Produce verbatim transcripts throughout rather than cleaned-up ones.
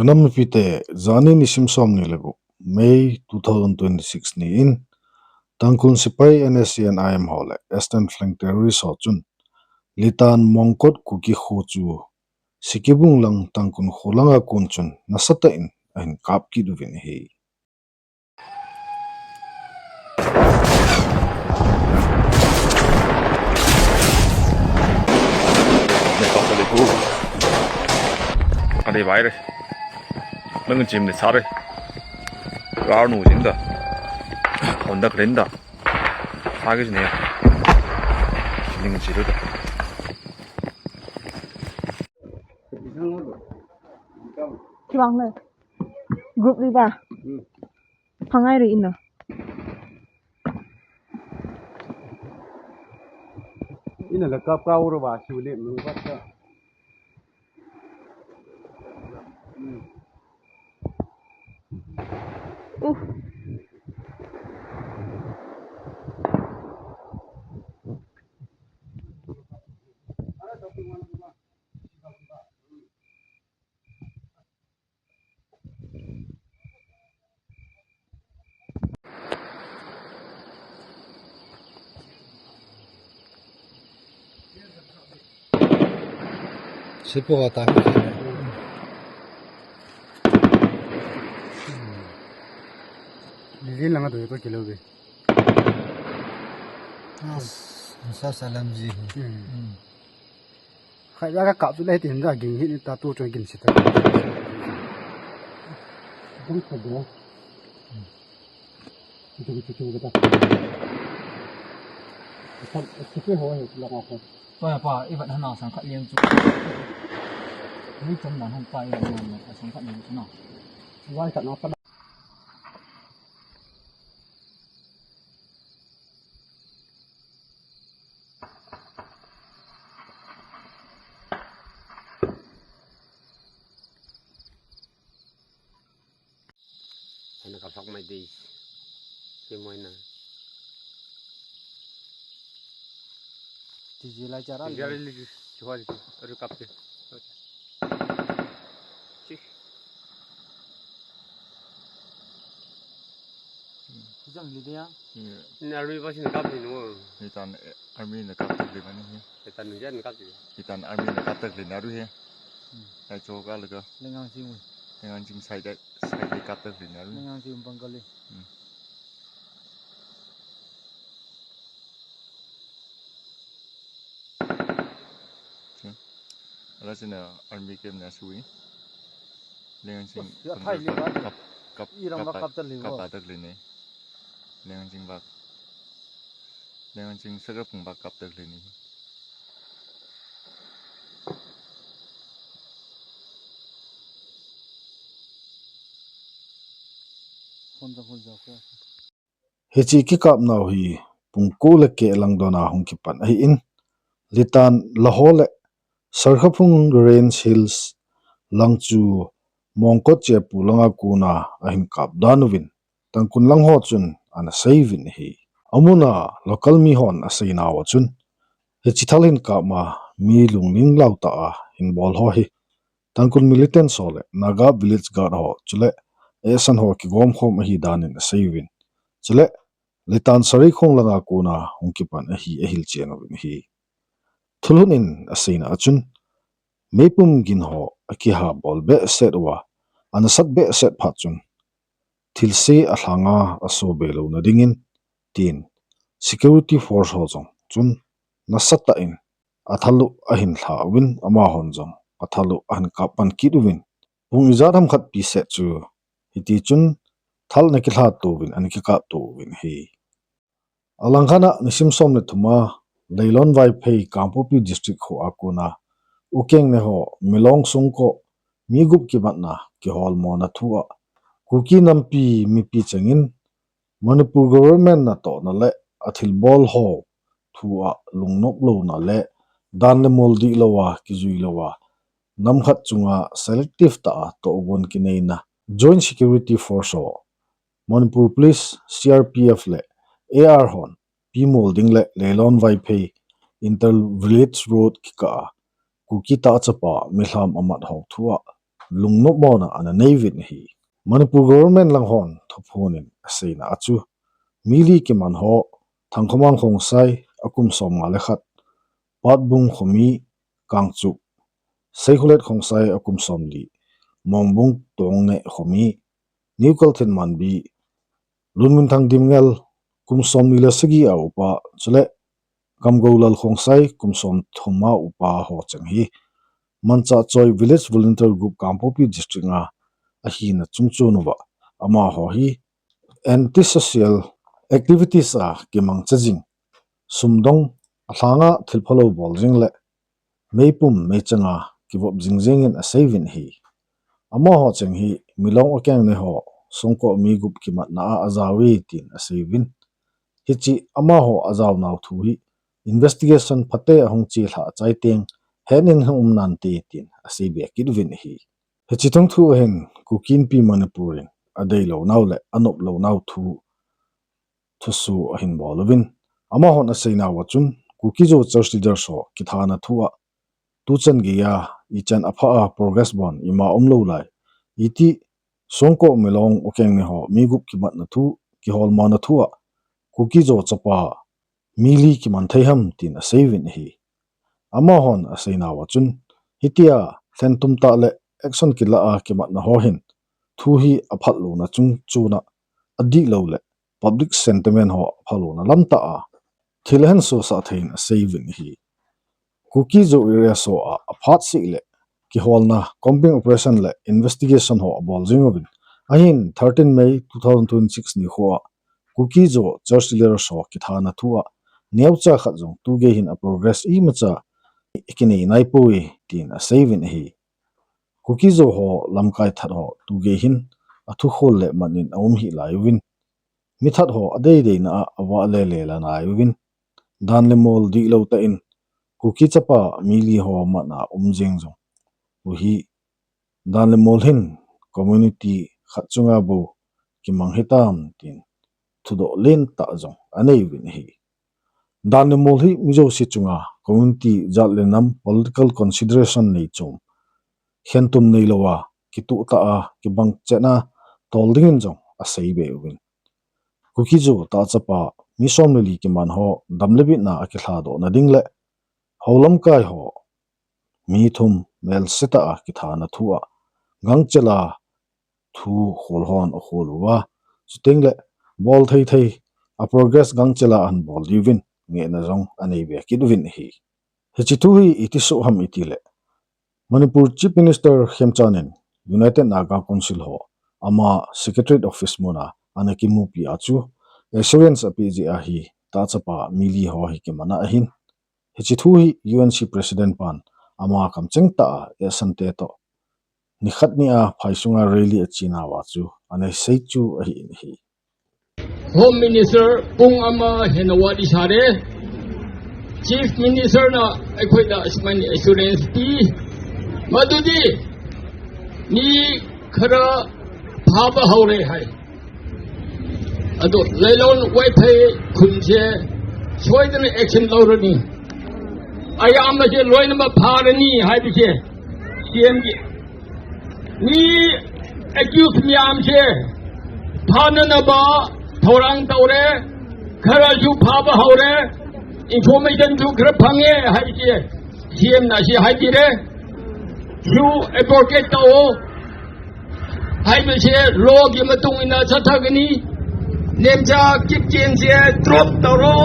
Nam mipite, jani nisim somni le gup, May two thousand twenty-six ni in, Tangkhul sepai N S C N I M ho le Eastern Flank Terrorist ho chun, Litan Mongkot Kuki kho chu, Sikibung lang Tangkhul kho langa kon chun, nasatah in ahin kap kit uvin ahi. Kade bai re. Nang chim de sare. Rar nu jin da. Honda kren da. Sage ne. Ning chi da. Kiwang le. Group leader. Hmm. Phangai re ina. Ina la kap ka ura ba shi le mun ba ta. Hmm. Uh. Sipo ta. Lilin langa tu ko kilo be. As, sa salam ji. Hmm. Hmm. Khai ya ka kap tu le tin da ging hi ta tu chon gin sita. Dong kha do. Chu chu chu ta. Sa chu ho he la ko. Pa pa, i vat hana sang khat liang chu. Ni chom dan han pa i vat hana sang khat liang chu na. Vai khat na pa. Hena ka sok mai di. Ki moi na. Ti ji lai chara. Ti ji lai li. Chuha di. Aru kap di. Chi. Jang li dia. Ni army ba sin kap ni no. Ni tan, eh, army na kap tak li mani hi. Ni tan ni jan kap li. Ni tan army na kap tak li na ru hi. Hmm. Ai cho ka la ka. Lengang jing wi. Lengang jing sai dai, sai dai kap tak li na ru. Lengang jing bang ka li. Hmm. Ala sina army camp na sui. Lengang jing. Ya thai li ba. Kap, kap, i ram ba kap, kap tak li ba. Kap tak li ni. Lengang jing ba. Lengang jing sa ka pung ba kap tak li ni. Phone jong, phone jong. Hiche kikapnau hi pung ko le keh lang dona hung kipan ahin, Litan Lahole, Sarkhaphung Range Hills lang chu Mongkot Chepu langa kona ahin kap dan uvin, Tangkhul lang ho chun ana sei uvin ahi. Amuna local mi hon aseinau a chun, hiche thal hin kap ma mi lungning lau tah a hin bol ho hi Tangkhul militants ho le Naga village guard ho, chule esan ho kigom khom ahi danin asei uvin. Chule Litan Sarikhong langa kona hung kipan ahi ahilchen uvin ahi. Thulhun in aseina a chun, meipum gin ho akiha bol behseh uva, anasat behseh phat chun, thilse alhanga aso be louna dingin, tin security force ho jong chun nasatah in athal u ahin lha uvin, amahon jong athal u ahin kap pan kit uvin. Pung ijat ham khat pi seh chu, hiti chun thal ana kilha to uvin, ana kikap to uvin ahi. Alangkhat a nisim som le thum a, Leilon Vaiphei Kangpokpi District kho a kona, Ukeng ne ho, Milong sung ko, mi gup kimatna, kiholmona thu a, Kuki nampi mipi chengin, Manipur government natohna le athilbol ho thu a lungnop louna le dan le mol dih lou a kijui lou a, nam khat chunga selective tah a tohgon kineina Joint Security Force ho, Manipur Police, C R P F le A R hon Pi Molding le Leilon Vaiphei Inter Village Road kikah a Kuki tah chapa milham amat ho thu a lungnopmona ana neiyuvin ahi. Manipur government lang hon thuphon in aseina a chu, mi li kiman ho, Thangkhomang Khongsai akum som nga le khat, Patbung Khomi, Kangchup, Seikholet Khongsai akum som li, Mongbung Tongneh Khomi, New Kalthen Manbi, Lunminthang Dimngel, kum som ni le sagi a upa, chule Kamgoulal Khongsai, kum som thum a upa ho cheng hi Manchachoi Village Volunteer Group, Kangpokpi District a ahina chungchon uva, amaho hi anti-social activities a kimangcha jing, sumdong, alhanga thil phalou bol jing le meipum meichanga kivop jing jingin aseiyuvin ahi. Amaho cheng hi Milong Okeng ne ho Songko mi gup kimatna a ajaove tin aseiyuvin. Hiche amaho ajaonau thu hi investigation phate ahung chelha chai teng hetnin hung um nante tin aseibe kit uvin ahi. Hiche thung thu ahin Kuki Inpi Manipur in adeilou nau le anop lou nau thu thuso ahin bol uvin. Amahon aseinau a chun, Kuki Zo church leaders ho kithana thu a, tuchan geiya, ichan apha a progress bon ima umlou lai, iti Songko Milong Okeng ne ho mi gup kimatna thu, kiholmana thu a, Kuki Zo chapa mi li kiman thei ham tin aseiyuvin ahi. Amahon aseinau a chun, hitia lhentum tah le action kila a kimatna ho hin, thu hi aphatlouna chungchon a, adihlou le public sentiment ho aphatlouna lam tah a thil ahin sosah thei in aseiyuvin ahi. Kuki Zo area so a aphat seh le kiholna combing operation le investigation ho abol jing uvin. Ahin thirteen May two thousand twenty-six nikho a Kuki Zo church leaders ho kithana thu a, neocha khat jong tugei hin a progress imacha ikinei naipoi tin aseiyuvin ahi. Kuki Zo ho lamkai that ho tugei hin athukhol le manin aum hih laiuvin, mi that ho adeideina a avah lele la naiuvin, dan le mol dihlou tah in Kuki chapa mi li ho matna um jeng jong uhi, dan le mol hin community khat chunga bou kimang hitam tin thudoh lentah jong aneiyuvin ahi. Dan le mol hi mi jouse chunga community, jat le nam, political consideration neichom, khentum neilou a kituhtah a kibang chetna tol dingin jong aseibe uvin. Kuki Zo tahchapa mi som le li kiman ho dam le bitna a kilhadohna ding le hou lamkai ho mi thum melsetah a kithana thu a gangchela thu khol hon akhol uva, chuteng le bol thei thei a progress gangchela ahin bol diuvin ngehna jong aneibe kit uvin ahi. Hiche thu hi iti soh ham iti le, Manipur Chief Minister Khemchand in United Naga Council ho ama Secretariat Office muna ana kimupi a chu assurance apeh jeh ahi, tahchapa mi li ho hi kimana ahin. Hiche thu hi U N C President pan ama kamcheng tah a eisang te toh nikhat ni a phai sunga rally achenauva chu ana sei chu ahin ahi. Home Minister pung ama hena wadi sare. Chief Minister na ꯑꯩꯈꯣꯏꯗ ꯑꯁꯨꯃꯥꯏꯅ assurance ꯄꯤ꯫ ꯃꯗꯨꯗꯤ ꯃꯤ ꯈꯔ ꯐꯥꯕ ꯍꯧꯔꯦ ꯍꯥꯏ꯫ ꯑꯗꯣ ꯂꯩꯂꯣꯟ ꯋꯥꯏꯐꯩ ꯈꯨꯟꯁꯦ ꯁꯣꯏꯗꯅ action ꯂꯧꯔꯅꯤ꯫ ꯑꯌꯥꯝꯕꯁꯦ ꯂꯣꯏꯅꯃꯛ ꯐꯥꯔꯅꯤ ꯍꯥꯏꯕꯁꯦ C M ꯒꯤ ꯃꯤ accused ꯃꯌꯥꯝꯁꯦ ꯐꯥꯅꯅꯕ ꯊꯧꯔꯥꯡ ꯇꯧꯔꯦ꯫ ꯈꯔꯁꯨ ꯐꯥꯕ ꯍꯧꯔꯦ꯫ Information ꯁꯨ ꯈꯔ ꯐꯪꯉꯦ ꯍꯥꯏꯕꯁꯦ C M ꯅ ꯑꯁꯤ ꯍꯥꯏꯕꯤꯔꯦ꯫ ꯁꯨ advocate ꯇꯧꯑꯣ ꯍꯥꯏꯕꯁꯦ law ꯒꯤ ꯃꯇꯨꯡ ꯏꯟꯅ ꯆꯠꯊꯒꯅꯤ꯫ ꯅꯦꯝꯆꯥ ꯀꯤꯞꯀꯦꯟꯁꯦ drop ꯇꯧꯔꯣ꯫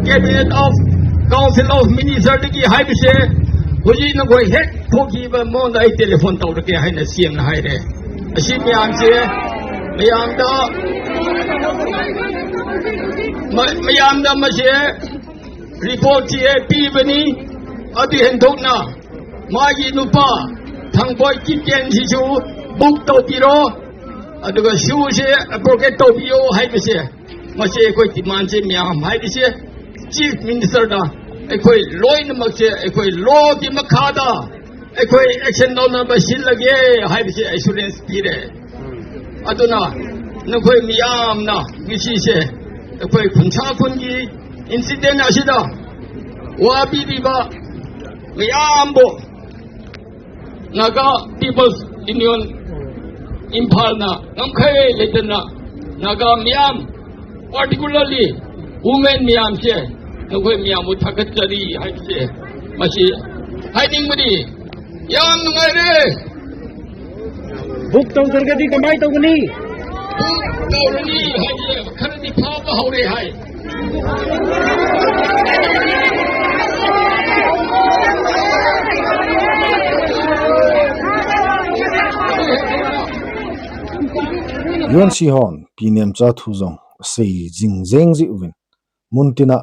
Cabinet of Council of Minister ꯗꯒꯤ ꯍꯥꯏꯕꯁꯦ ꯍꯧꯖꯤꯛ ꯅꯈꯣꯏ ꯍꯦꯛ ꯊꯣꯛꯈꯤꯕ ꯃꯉꯣꯟꯗ ꯑꯩ telephone ꯇꯧꯔꯒꯦ ꯍꯥꯏꯅ C M ꯅ ꯍꯥꯏꯔꯦ꯫ ꯑꯁꯤ ꯃꯌꯥꯝꯁꯦ ꯃꯌꯥꯝꯗ ꯃ-, ꯃꯌꯥꯝꯗ ꯃꯁꯦ report ꯁꯦ ꯄꯤꯕꯅꯤ꯫ ꯑꯗꯨ ꯍꯦꯟꯗꯣꯛꯅ ꯃꯥꯒꯤ ꯅꯨꯄꯥ ꯊꯥꯡꯕꯣꯏ ꯀꯤꯞꯀꯦꯟꯁꯤꯁꯨ book ꯇꯧꯕꯤꯔꯣ꯫ ꯑꯗꯨꯒ ꯁꯨꯁꯦ abrogate ꯇꯧꯕꯤꯌꯣ ꯍꯥꯏꯕꯁꯦ, ꯃꯁꯤ ꯑꯩꯈꯣꯏ demand ꯁꯦ ꯃꯌꯥꯝ ꯍꯥꯏꯕꯁꯦ Chief Minister ꯗ ꯑꯩꯈꯣꯏ ꯂꯣꯏꯅꯃꯛꯁꯦ ꯑꯩꯈꯣꯏ law ꯒꯤ ꯃꯈꯥꯗ ꯑꯩꯈꯣꯏ action ꯂꯧꯅꯕ ꯁꯤꯜꯂꯒꯦ ꯍꯥꯏꯕꯁꯦ assurance ꯄꯤꯔꯦ꯫ ꯑꯗꯨꯅ ꯅꯈꯣꯏ ꯃꯤꯌꯥꯝꯅ ꯉꯁꯤꯁꯦ ꯑꯩꯈꯣꯏ ꯈꯨꯟꯁꯥ ꯈꯨꯟꯒꯤ incident ꯑꯁꯤꯗ ꯋꯥꯕꯤꯔꯤꯕ ꯃꯌꯥꯝꯕꯨ Naga People's Union Imphal na ngamkhai le tena Naga miyam, particularly women miyam se, nakhoi miyam u thakatchari hai se, masi hai ding mudi, yam nungai re. Book tau kargadi kamai tau gani. Book tau gani hai se, kargadi pha ka hau re hai. U N C hon Pi Nemcha thu jong sei jing jeng ji uvin. Muntina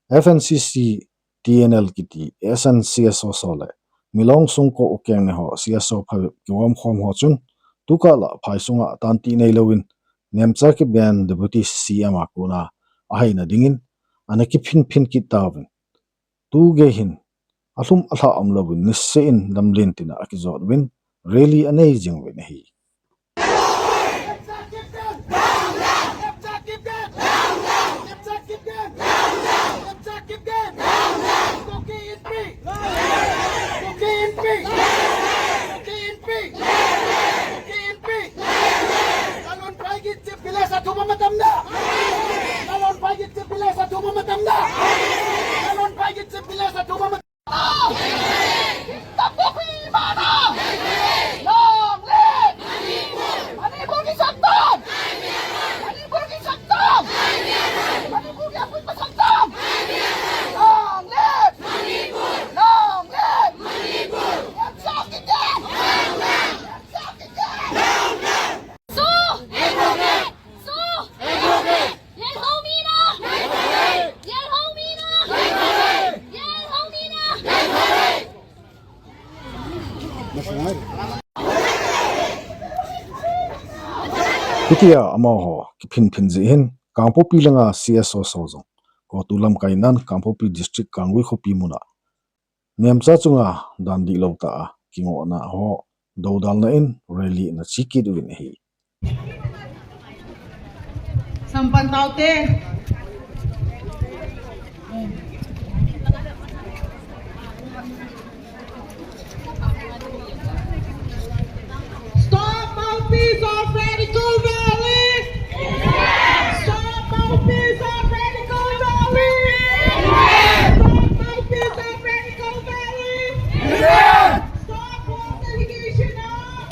F N C C T N L kiti S N C S O so le Milong sungko ukeng ne ho C S O phabep kiwam khom ho chun tukala phai sunga tanti nei loin Nemcha Kipgen Deputy C M a kona ahaina dingin ana kiphin phin kit tauvin. Tu gei hin alhum alha um louvin niseh in lamlen tina akijot uvin rally anei jing uvin ahi. Lalun Paigit Chief Village athum amatna. Lalun Paigit Chief Village athum amatna. Lalun Paigit Chief Village athum amatna. Tapupi mana. Long live. Manipur ki Santhal. Manipur ki Santhal. Manipur ki Santhal. Long live. Long live. Long live. Long live. Long live. So, advocate! So, advocate! Yel ho mina! Yel ho mina! Yel ho mina! Hitia amaho kiphin phin ji hin Kangpokpi langa C S O so jong kotu lamkai nan Kangpokpi District Kangui khopi muna Nemcha chunga dan dihlou tah a kingohna ho dodalna in rally ana chi kit uvin ahi. Sampan taute. Stop mouthpiece of radical violence! Stop mouthpiece of radical violence! Stop mouthpiece of radical violence! Stop false allegation of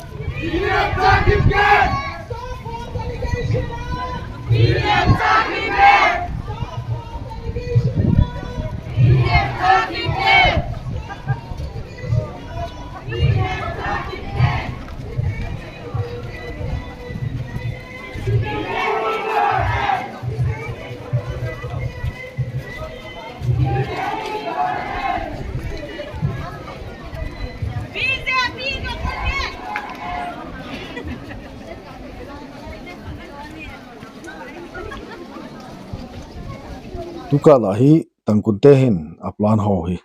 Stop false allegation of Stop false allegation of Tukah lah hi Tangkhul te hin a plan ho hi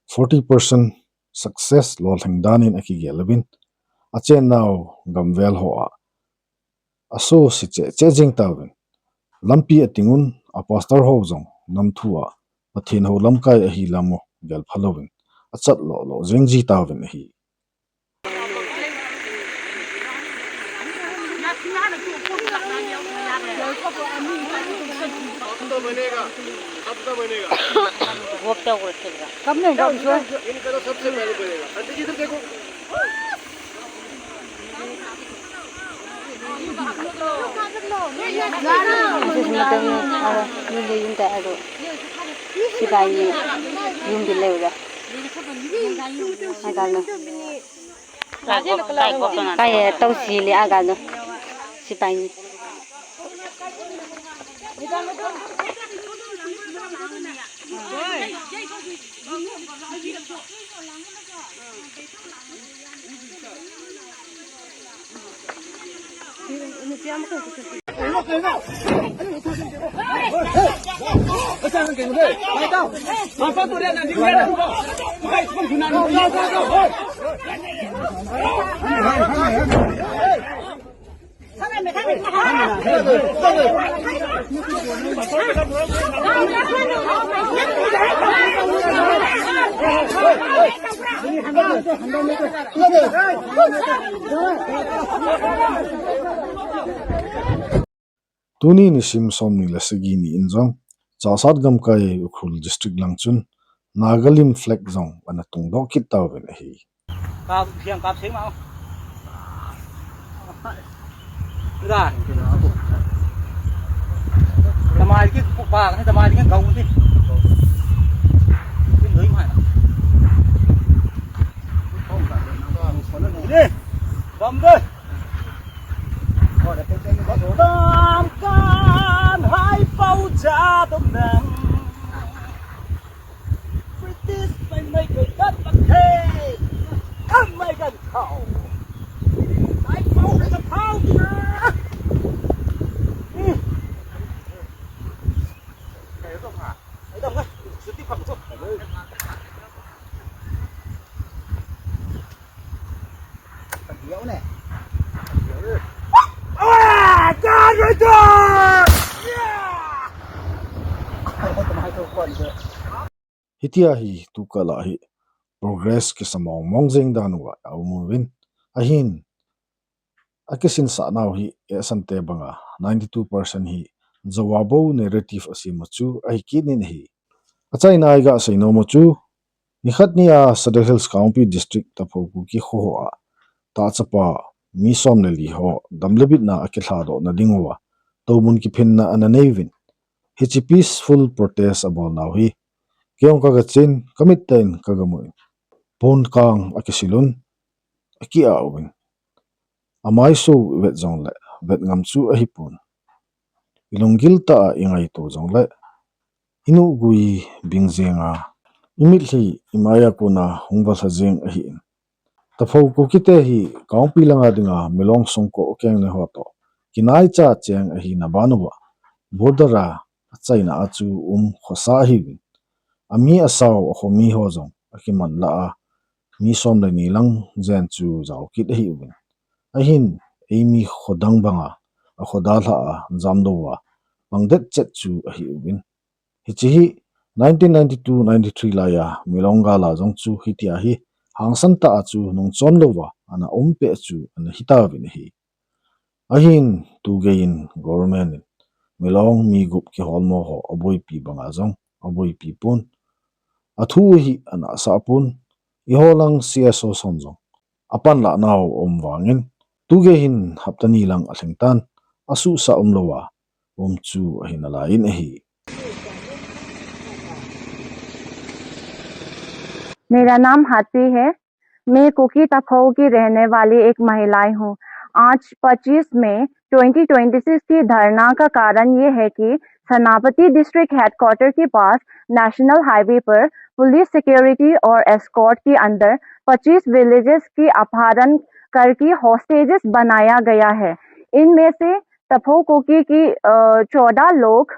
forty percent success lolhing dan in akigel uvin, achennau gamvel ho a asoh si cheh cheh jing tauvin, lampi a tingun a pastor ho jong namthu a Pathen ho lamkai ahi lam u gel phalouvin achat loh loh jing ji tauvin ahi. Sipai ni yum bil le uda. Agal no. Kai, kai, tau si le agal no. Sipai ni. Tuni nisim somni le sagi ni in jong, Chassad gamkai Ukhrul District lang chun, Naga lim flag jong ana tungdoh kit tauvin ahi. Kap siang kap sing ma. Ra. Tamai ki pa, tamai ki kau ni. Kin doi mai. Ni, bam de. Bam kan hai pau cha dum dang. British mai mai kai kan bak he. Kan mai kan khau. Hai pau kai kan khau. Kai dong ha. Kai dong ha. Suti phang so. Hitia hi tukal a hi progress kisa mong mong jeng dan uva aum uvin. Ahin, akisinsah nau hi, eh, sante banga ninety two percent hi jawabo narrative asima chu ahi kit nin ahi. Achaina a iga seinom u chu, nikhat nia Sadar Hills Kangpokpi District Taphou Kuki kho hoa, tahchapa mi som le li ho dam le bitna akilhadoh na ding uva, toumun kiphinna ana nei uvin. Hiche peaceful protest abol nau hi, kei jong kaga chen, kamit tah in kaga mu in. Pon kang akisil un, aki-a uvin. Amaiso vet jongle, vet ngam chu ahipon. Ilunggil tah a ingaito jongle, inuh gui bing jenga, imitlhi imai a kona hung valha jeng ahin. Taphou Kuki te hi Kangpokpi langa dinga Milong songko ukeng ne ho toh kinaicha cheng ahina ban uva, border a achaina a chu um khosa ahiuvin. Ami asao akhomi ho jong akiman lah a, mi som le ni lang jen chu jao kit ahiuvin. Ahin, eimi khodang banga akhoda lha a jamlou a pangdet chet chu ahiuvin. Hiche hi nineteen ninety-two ninety-three laiya Milong gal a jong chu hitia hi hangsan tah a chu nungchon louva ana um peh chu ana hitauvin ahi. Ahin, tugei in government in Milong mi gup kiholmo ho aboipi banga jong aboipi pon. Athu hi ana sah pon, eiho lang C S O son jong apanlah nau um vangin, tugei hin hapta ni lang alhing tan, asuhsah umlouva um chu ahi nalai in ahi. मेरा नाम हाथी है। मैं कुकी तफऊ की रहने वाली एक महिला हूँ। आज पच्चीस मई ट्वेंटी ट्वेंटी सिक्स की धरना का कारण ये है कि सेनापति डिस्ट्रिक्ट हेडक्वार्टर के पास नेशनल हाईवे पर पुलिस सिक्योरिटी और एस्कॉर्ट के अंदर पच्चीस विलेजेस की अपहरण करके हॉस्टेजेस बनाया गया है। इनमें से तफऊ कुकी की, अ, चौदह लोग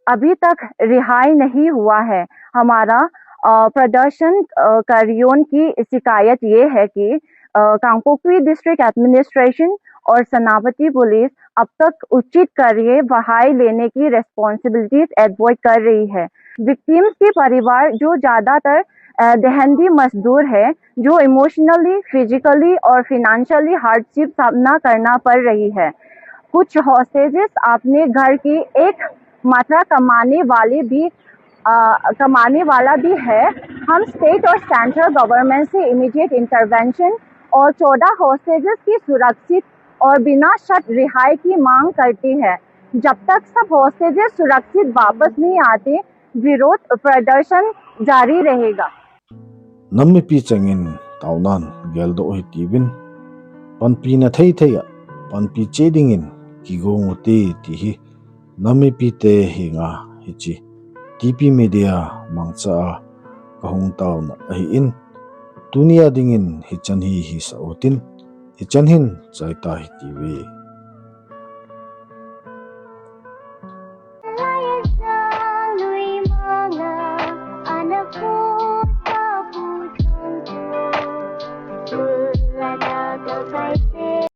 अभी तक रिहाई नहीं हुआ है। हमारा, अ, प्रदर्शन, अ, कारियों की शिकायत ये है कि, अ, कांगपोकपी डिस्ट्रिक्ट एडमिनिस्ट्रेशन और सेनापति पुलिस अब तक उचित कार्रवाई लेने की रिस्पॉन्सिबिलिटीज एवॉइड कर रही है। विक्टिम्स के परिवार जो ज़्यादातर, अ, देहाती मजदूर है, जो इमोशनली, फिजिकली और फिनेंशियली हार्डशिप सामना करना पड़ रही है। कुछ हॉस्टेजेस अपने घर की एक मात्रा कमाने वाले भी, अ, कमाने वाला भी है। हम स्टेट और सेंट्रल गवर्नमेंट से इमीडिएट इंटरवेंशन और चौदह हॉस्टेजेस की सुरक्षित और बिना शर्त रिहाई की मांग करते हैं। जब तक सब हॉस्टेजेस सुरक्षित वापस नहीं आते, विरोध प्रदर्शन जारी रहेगा। Nam mipi chengin taonan geldoh hitiuvin, panpina thei thei a panpi cheh dingin kigong ute ti hi nam mipite henga hiche T P Media mangcha a kahung taona ahin, tunia dingin hichan hi hisah utin, hichan hin chaita hitiuve.